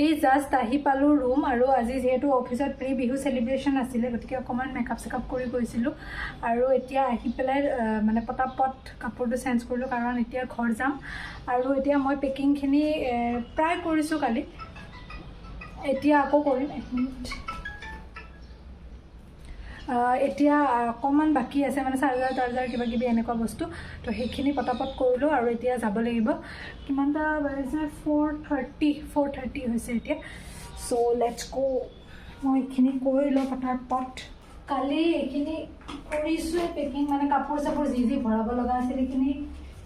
এই জাষ্ট আহি পালোঁ ৰুম। আৰু আজি যিহেতু অফিচত প্ৰি বিহু চেলিব্ৰেশ্যন আছিলে, গতিকে অকণমান মেকআপ চেকআপ কৰি গৈছিলোঁ। আৰু এতিয়া আহি পেলাই মানে পটাপট কাপোৰটো চেঞ্জ কৰিলোঁ, কাৰণ এতিয়া ঘৰ যাম। আৰু এতিয়া মই পেকিংখিনি প্ৰায় কৰিছোঁ কালি, এতিয়া আকৌ কৰিম। এক মিনিট, এতিয়া অকণমান বাকী আছে, মানে চাৰ্জাৰ তাৰ্জাৰ কিবা কিবি এনেকুৱা বস্তু, তো সেইখিনি পটাপট কৰিলোঁ। আৰু এতিয়া যাব লাগিব। কিমানটা বাজিছে? 4:30 হৈছে এতিয়া। চ' let's গ', মই এইখিনি কৰি লওঁ পটাপট। কালি এইখিনি কৰিছোঁৱে পেকিং, মানে কাপোৰ চাপোৰ যি যি ভৰাব লগা আছিল সেইখিনি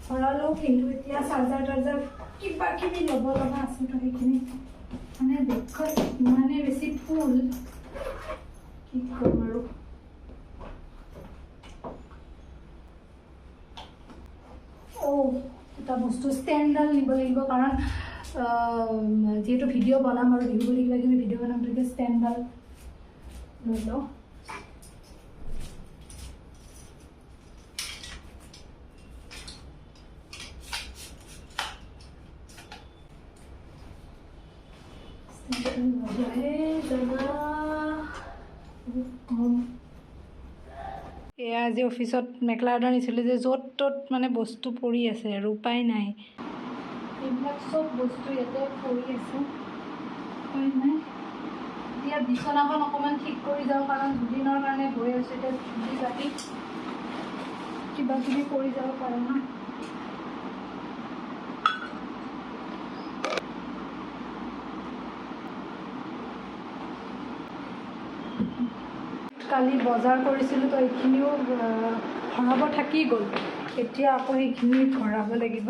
ভৰালোঁ, কিন্তু এতিয়া চাৰ্জাৰ তাৰ্জাৰ কিবা কিবি ল'ব লগা আছে, তো সেইখিনি মানে বেগখন ইমানেই বেছি ফুল, কি ক'ম আৰু। অ' এটা বস্তু ষ্টেণ্ডডাল নিব লাগিব, কাৰণ যিহেতু ভিডিঅ' বনাম আৰু বিহু বুলি কিবা কিবি ভিডিঅ' বনাম, গতিকে ষ্টেণ্ডডাল লৈ লওঁ। ষ্টেণ্ডডাল ল'বহে জাগা বহুত কম। এয়া আজি অফিচত মেখেলা অৰ্ডাৰ নিছিলোঁ যে, য'ত ত'ত মানে বস্তু পৰি আছে আৰু উপায় নাই। এইবিলাক চব বস্তু ইয়াতে পৰি আছে, উপায় নাই। এতিয়া বিচনাখন অকণমান ঠিক কৰি যাওঁ, কাৰণ দুদিনৰ কাৰণে গৈ আছোঁ, এতিয়া ধূলি বালি কিবা কিবি পৰি যাব পাৰে ন। কালি বজাৰ কৰিছিলোঁ, তো এইখিনিও ভৰাব থাকি গ'ল, এতিয়া আকৌ সেইখিনি ভৰাব লাগিব।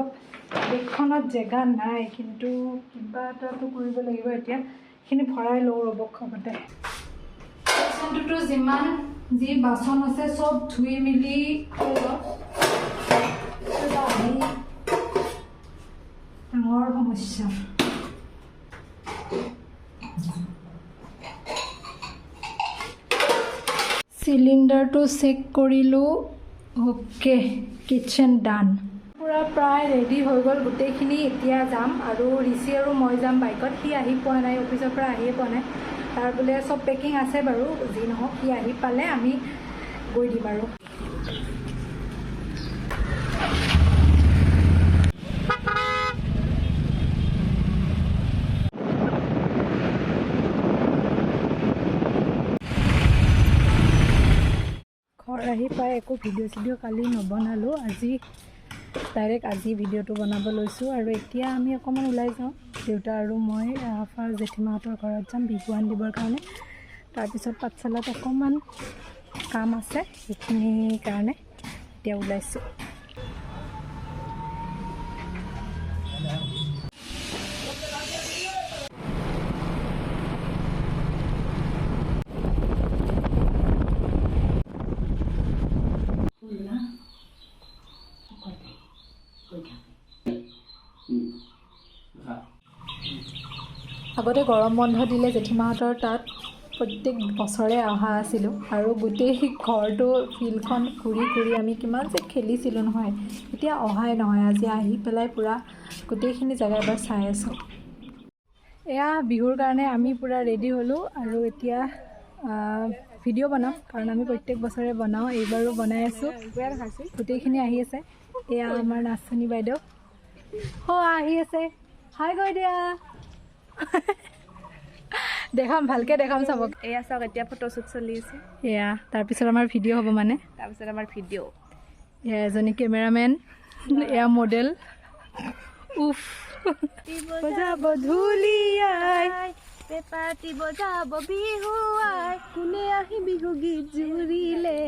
বেগখনত জেগা নাই, কিন্তু কিবা এটাতো কৰিব লাগিব। এতিয়া এইখিনি ভৰাই লওঁ ৰ'ব খবতে। কিচেনটোতো যিমান যি বাচন আছে চব ধুই মেলি ডাঙৰ সমস্যা। চিলিণ্ডাৰটো চেক কৰিলোঁ, অ'কে, কিটচেন ডান, পূৰা প্ৰায় ৰেডি হৈ গ'ল গোটেইখিনি। এতিয়া যাম আৰু ঋষি আৰু মই যাম বাইকত। সি আহি পোৱা নাই, অফিচৰ পৰা আহিয়ে পোৱা নাই। তাৰ বোলে চব পেকিং আছে বাৰু, যি নহওক সি আহি পালে আমি গৈ দিম আৰু। ঘৰ আহি পাই একো ভিডিঅ' চিডিঅ' কালি নবনালোঁ, আজি ডাইৰেক্ট আজি ভিডিঅ'টো বনাব লৈছোঁ। আৰু এতিয়া আমি অকণমান ওলাই যাওঁ, দেউতা আৰু মই ফাৰ্ষ্ট জেঠীমাহঁতৰ ঘৰত যাম বিহুৱান দিবৰ কাৰণে। তাৰপিছত পাঠশালাত অকণমান কাম আছে, সেইখিনিৰ কাৰণে এতিয়া ওলাইছোঁ। আগতে গৰম বন্ধ দিলে জেঠীমাহঁতৰ তাত প্ৰত্যেক বছৰে অহা আছিলোঁ আৰু গোটেই ঘৰটো ফিল্ডখন ঘূৰি ঘূৰি আমি কিমান যে খেলিছিলোঁ নহয়। এতিয়া অহাই নহয়, আজি আহি পেলাই পূৰা গোটেইখিনি জেগা এবাৰ চাই আছোঁ। এয়া বিহুৰ কাৰণে আমি পূৰা ৰেডি হ'লোঁ আৰু এতিয়া ভিডিঅ' বনাম, কাৰণ আমি প্ৰত্যেক বছৰে বনাওঁ, এইবাৰো বনাই আছোঁ। গোটেইখিনি আহি আছে। এয়া আমাৰ নাচনী বাইদেউ আহি আছে, হাই গৈ দিয়া, দেখাম ভালকে দেখাম চবক। এয়া চাওক, এতিয়া ফটোশ্বুট চলি আছে। এয়া তাৰপিছত আমাৰ ভিডিঅ' হ'ব, মানে তাৰপিছত আমাৰ ভিডিঅ'। এয়া এজনী কেমেৰামেন, এয়া মডেল। উফ, বজাব ঢুলীয়াই, পেপাটি বজাব বিহুৱাই, কোনে আহি বিহু গীত জুৰিলে,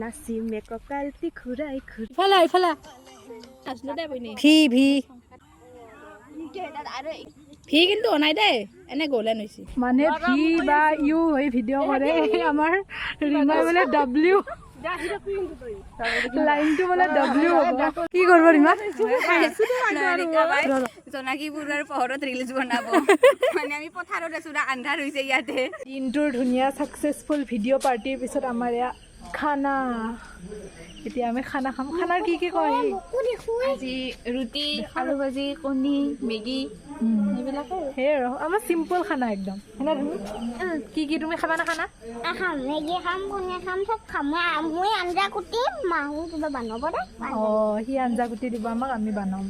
নাচিমে কঁকালটি ঘূৰাই ঘূৰাই। ইফালে ইফালে ভি ভি ভি কিন্তু অনাই দেই, এনে গ'লে নহৈছে। মানে ভি বা ইউ হৈ ভিডিঅ' কৰে। আমাৰ ৰীমাই বোলে ডাব্লিউ লাইনটো বোলে ডাব্লিউ হ'ব। কি কৰিব ৰীমা? জোনাকী পৰুৱাৰ পোহৰত ৰিলচ বনাব। মানে আমি পথাৰত আছো, আন্ধাৰ হৈছে ইয়াতে। দিনটোৰ ধুনীয়া ছাকচেছফুল ভিডিঅ' পাৰ্টিৰ পিছত আমাৰ এয়া খানা। এতিয়া আমি খানা খাম। খানাৰ কি কি কয়? আজি ৰুটি, আলু ভাজি, কণী, মেগী, এইবিলাকে। সেই আৰু আমাৰ চিম্পল খানা একদম। হয়নে? তুমি কি কি তুমি খাবা না খানা? খাম, মেগী খাম, কণী খাম, চব খাম। মই আঞ্জা কুটিম, মাহো কিবা বনাব দে। অঁ, সি আঞ্জা কুটি দিব আমাক, আমি বনাম।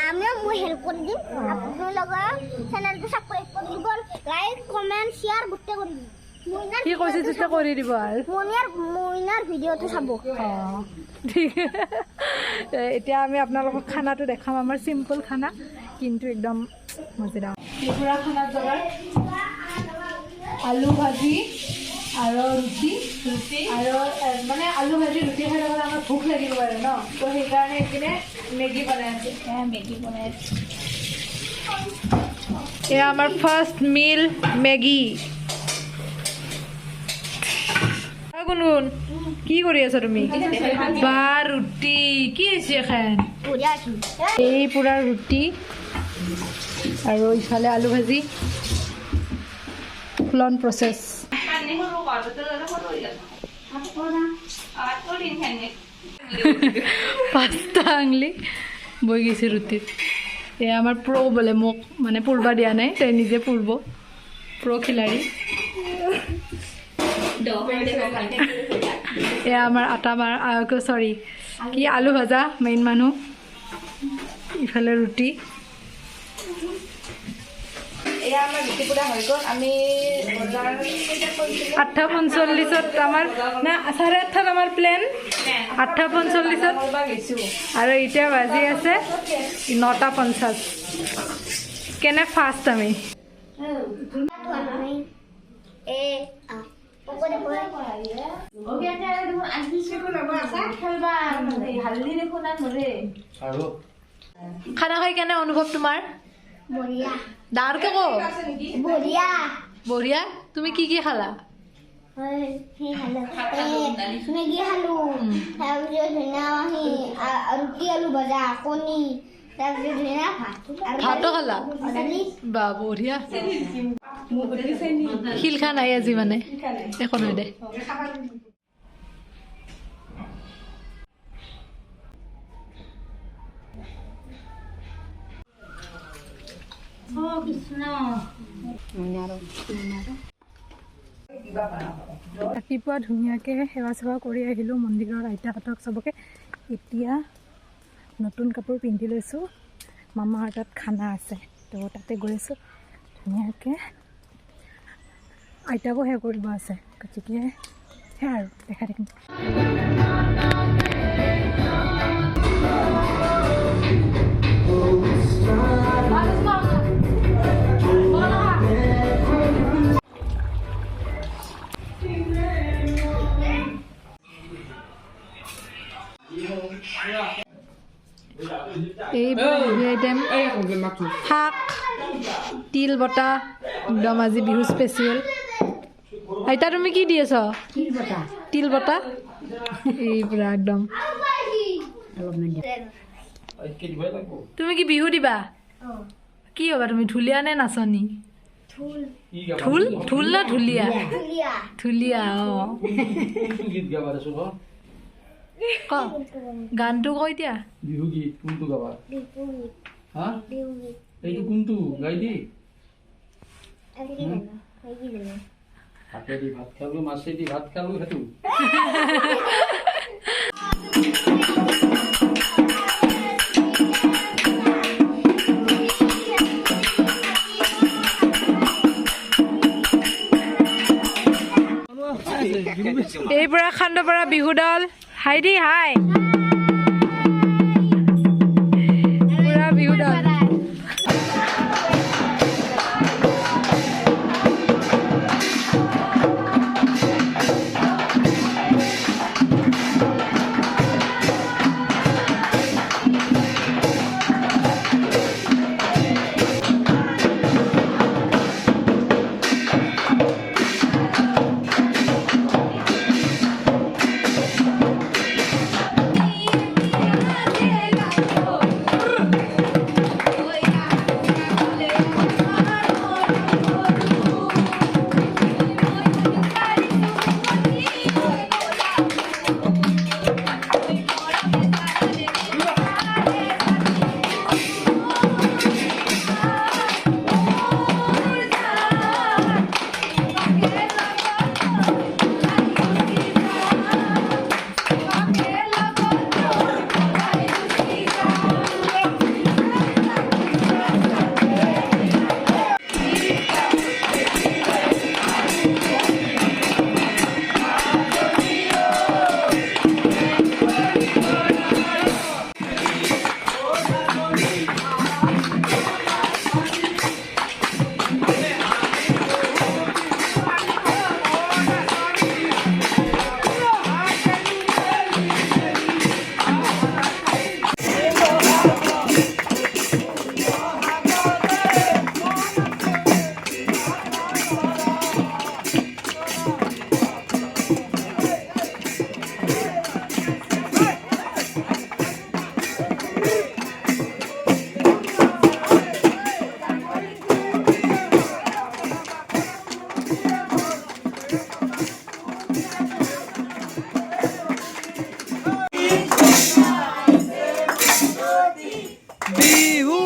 আমিও মই হেল্প কৰি দিম। আপোনালোকৰ চেনেলটো ছাবস্ক্ৰাইব কৰি দিব, লাইক, কমেণ্ট, শ্বেয়াৰ গোটেই কৰি দিব। কি কৈছে তেতিয়া কৰি দিব আৰু মইনাৰ ভিডিঅ'টো চাব। অঁ, ঠিক। এতিয়া আমি আপোনালোকক খানাটো দেখাম। আমাৰ চিম্পল খানা, কিন্তু একদম মজেদাৰ। পুৰা খানাৰ যোগাৰ, আলু ভাজি আৰু ৰুটি। আৰু মানে আলু ভাজি ৰুটি খাই থকা আমাৰ ভোক লাগিব পাৰে ন, তো সেইকাৰণে এইপিনে মেগী বনাই আছোঁ। মেগী বনাই আছোঁ। এয়া আমাৰ ফাৰ্ষ্ট মিল, মেগী। গুণগুণ, কি কৰি আছা তুমি? বা ৰুটি কি হৈছে এখন? এই পুৰা ৰুটি আৰু ইফালে আলু ভাজি। ফুলন প্ৰচেছ। পাঁচটা আঙুলি বৈ গৈছে ৰুটিত। এয়া আমাৰ প্ৰ' বোলে, মোক মানে পুৰবা দিয়া নাই, তাই নিজে পুৰব। প্ৰ' খিলাৰী। এয়া আমাৰ আটা মাৰ, চৰি, কি আলু ভাজা মেইন মানুহ। ইফালে ৰুটি। এয়া আমাৰ ৰুটি পুৰা হৈ গ'ল। আমি বজাৰ 8:45ত আমাৰ, না 8:30ত আমাৰ প্লেন, 8:45ত আৰু এতিয়া বাজি আছে 9:50। কেনে ফাষ্ট আমি। খানা খাই কেনে অনুভৱ তোমাৰ? ডাঙৰকে ক। বঢ়িয়া। বঢ়িয়া। তুমি কি কি খালা? মেগী খালো, তাৰপিছত ৰুটি, আলু ভজা, কণী, তাৰপিছত ভাতো খালা। বা বঢ়িয়া। শিলখা নাই আজি, মানে একো নহয় দে। ৰাতিপুৱা ধুনীয়াকৈ সেৱা চেৱা কৰি আহিলোঁ মন্দিৰৰ আইতাহঁতক চবকে। এতিয়া নতুন কাপোৰ পিন্ধি লৈছোঁ। মামাৰ তাত খানা আছে, তো তাতে গৈ আছোঁ। ধুনীয়াকৈ আইতাকো সেৱা কৰিব আছে, গতিকে সেয়া আৰু দেখাই থাকিম। এই আইটেম, শাক, তিল বটা, একদম আজি বিহু স্পেচিয়েল। আইতা তুমি কি দি আছ? তিল বটা। এই পুৰা একদম। তুমি কি বিহু দিবা? কি হ'বা তুমি, ঢুলীয়া নে নাচনী? ঢোল। ঢোল না ঢুলীয়া? ঢুলীয়া। অঁ, ক গানটো ক এতিয়া। বিহু গীত কোনটো গাবা? হা, এইটো কোনটো গাই দি? ভাতেদি ভাত খালো, মাছেদি ভাত খালো, সেইটো। এই পৰা খান্দপাৰা বিহু দল। হাই দি হাই, পুৰা বিহু দল। বিহু।